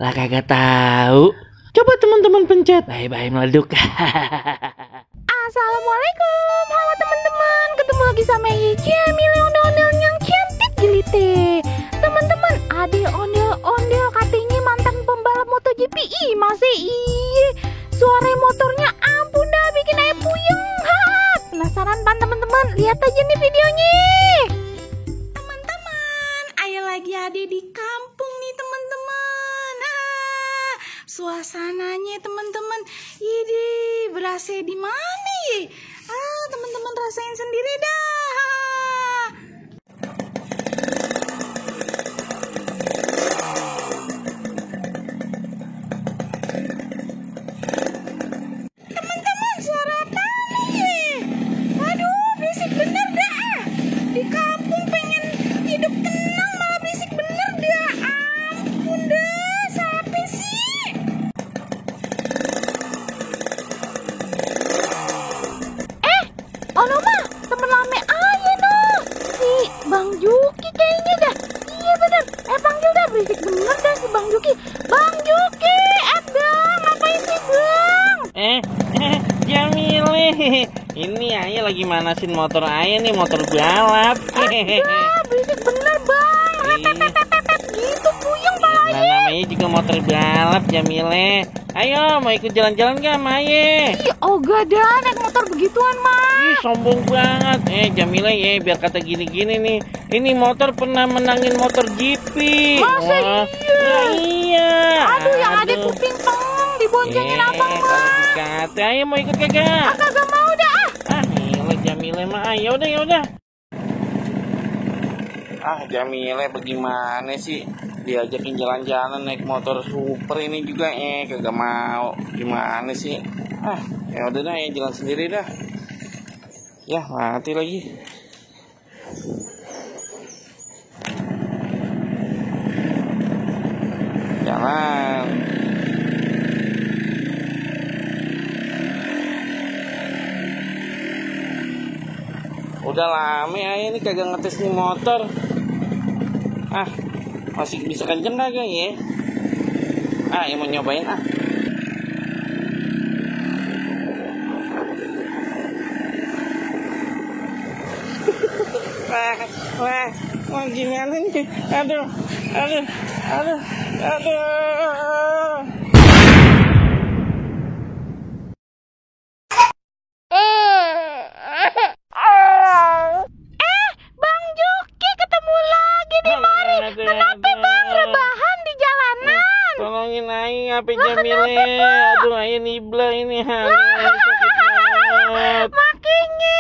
Lah kagak tahu. Coba teman-teman pencet. Bye-bye meleduk. Assalamualaikum, halo teman-teman. Ketemu lagi sama Jamil ondel-ondel yang cantik jelite. Teman-teman, ade ondel-ondel katanya mantan pembalap MotoGP. Masih iya. Suara motornya ampun dah bikin air puyeng. Penasaran kan teman-teman? Lihat aja nih videonya. Teman-teman, ayo lagi ada di kampung nih teman-teman. Suasananya teman-teman, ini berasa di mana ya? Teman-teman rasain sendiri dah. Teman-teman, suara apa nih? Aduh, berisik bener dah. Di kampung pengen hidup tenang malah berisik bener dah. Ampun dah, siapa sih? Ono mah temen lame aja noh. Si Bang Juki kayaknya dah. Iya bener. Panggil dah, berisik bener dah si Bang Juki. Bang Juki, dong, ngapain sih Bang? Jamile, ini Ayah lagi manasin motor Ayah nih, motor balap. Berisik bener Bang. Repet gitu puyeng balanya. Nah, namanya juga motor balap, Jamile. Ayo, mau ikut jalan-jalan gak sama Ayah? Ih, ogah dah naik motor begituan mah. Ih, sombong banget. Jamile, biar kata gini-gini nih. Ini motor pernah menangin motor GP. Masa Wah, iya? nah, iya. Aduh, yang ada kuping peng diboncengin abang Kalau mah. dikata, ayo mau ikut kagak? Kagak mau dah. Gila Jamile mah. Yaudah, yaudah. Jamile bagaimana sih? Diajakin jalan-jalan naik motor super ini juga kagak mau. Gimana sih? Ya udah dah, jalan sendiri dah. Ya mati lagi. Jalan. Udah lama ini kagak ngetes nih motor. Masih bisa kenceng kagak ya? Ya mau nyobain Wah, gimana nih? Aduh. Bang Juki ketemu lagi di mari. Kenapa Bang rebahan di jalanan? Tolongin Ayah, apa Jamile? Aduh, Ayah nibla ini. Sakit banget. Makanya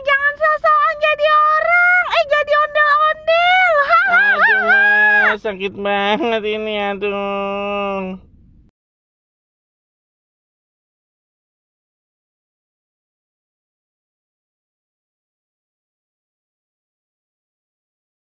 jangan sok-sokan jadi orang. Jadi ondel-ondel. Aduh, sakit banget ini, aduh.